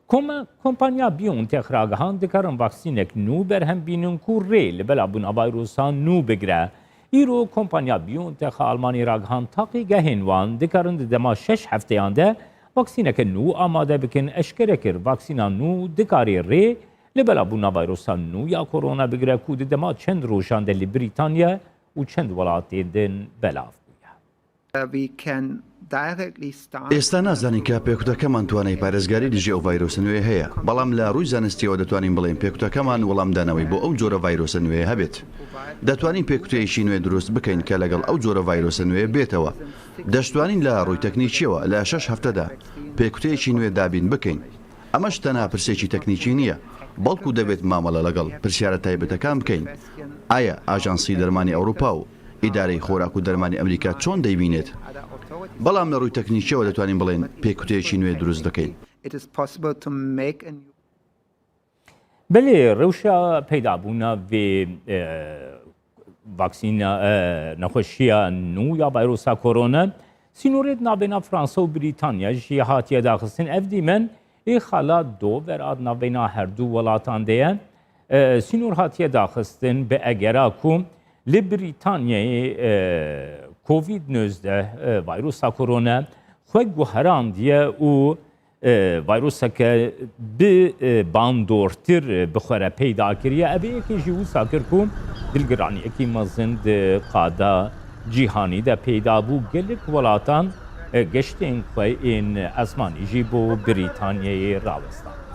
Kompanya BioNTech ragihand dikarin vaksînek nû berhem bînin ku rê li belavbûna vayrosa nû bigire. Îro kompanya BioNTech a Almanî ragihand taqîgehên wan dikarin di dema şeş hefteyan de vaksîneke nû amade bikin eşkere kir vaksîna nû dikarê rê li belavbûna vayrosa nû ya korona bigire ku di dema çend rojan de li Brîtanya û çend welatên din belav bûye. ئێستا نازانین کە پێکوتەکەمان توانای پارێزگاری دژی ئەو ڤایرۆسە نوێیە هەیە، بەڵام لە ڕووی زانستییەوە دەتوانین بڵێین پێکوتەکەمان وەڵامدانەوەی بۆ ئەو جۆرە ڤایرۆسە نوێیە هەبێت. دەتوانین پێکوتەیەکی نوێ دروست بکەین کە لەگەڵ ئەو جۆرە ڤایرۆسە نوێیە بێتەوە. دەشتوانین لە ڕووی تەکنیکییەوە لە شەش هەفتەدا پێکوتەیەکی نوێ دابین بکەین. ئەمەش تەنها پرسێکی تەکنیکی نییە، بەڵکو دەبێت مامەڵە لەگەڵ پرسیارە تایبەتەکان بکەین، ئایا ئاژانسی دەرمانی ئەوروپا و ئیدارەی خۆراک و دەرمانی ئەمریکا چۆن دەیبینێت؟ بەڵام لە ڕووی تەکنیکییەوە دەتوانین بڵێین پێکوتەیەکی نوێ دروست دەکەین. بەلێ رەوشا پەیدابوونا ڤێ ڤاکسینا نەخۆشیە نوو یا ڤایرۆسا کۆرۆنا سینۆرێت ناوبەینا فرانسە و بریتانیا ژی هاتیە داخستن ئەv دیمەن ئی خالا دۆڤەر ئاد ناوبەینا هەردوو وڵاتان دەیە سینۆر هاتیە داخستن بە ئەگەرا کو li Brîtanyayê Covid 19 ڤایرۆسا کۆرۆنا xwe guherandiye û Vayroseke bi bandortir bi xwe re peyda kiriye. Ev yekê jî wisa kir ku dilgiraniyekî mezin di qada cîhanî de peyda bû. Gelek welatan geştên xwe yên esmanî jî bo Brîtanyayê rawestandin.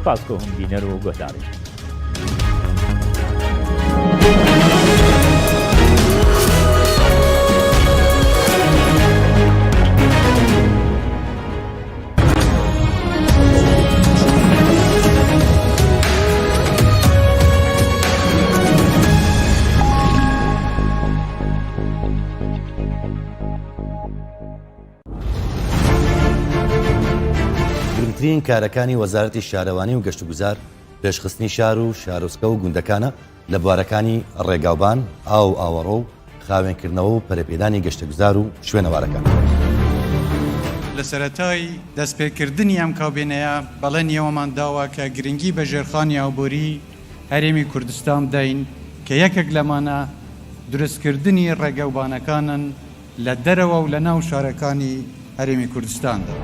Spas ku hûn bîner û guhdarê. گرنگترین کارەکانی وەزارەتی شارەوانی و گەشتوگوزار پێشخستنی شار و شارۆچکە و گوندەکانە لە بوارەکانی ڕێگاوبان، ئاو و ئاوەڕۆ و خاوێنکردنەوە و پەرەپێدانی گەشتگوزار و شوێنەوارەکان. لە سەرەتای دەستپێکردنی ئەم کابینەیە بەڵێنی ئەوەمان داوە کە گرنگی بە ژێرخانی ئابووری هەرێمی کوردستان بدەین کە یەکێک لەمانە دروستکردنی ڕێگەوبانەکانن لە دەرەوە و لە ناو شارەکانی هەرێمی کوردستاندا.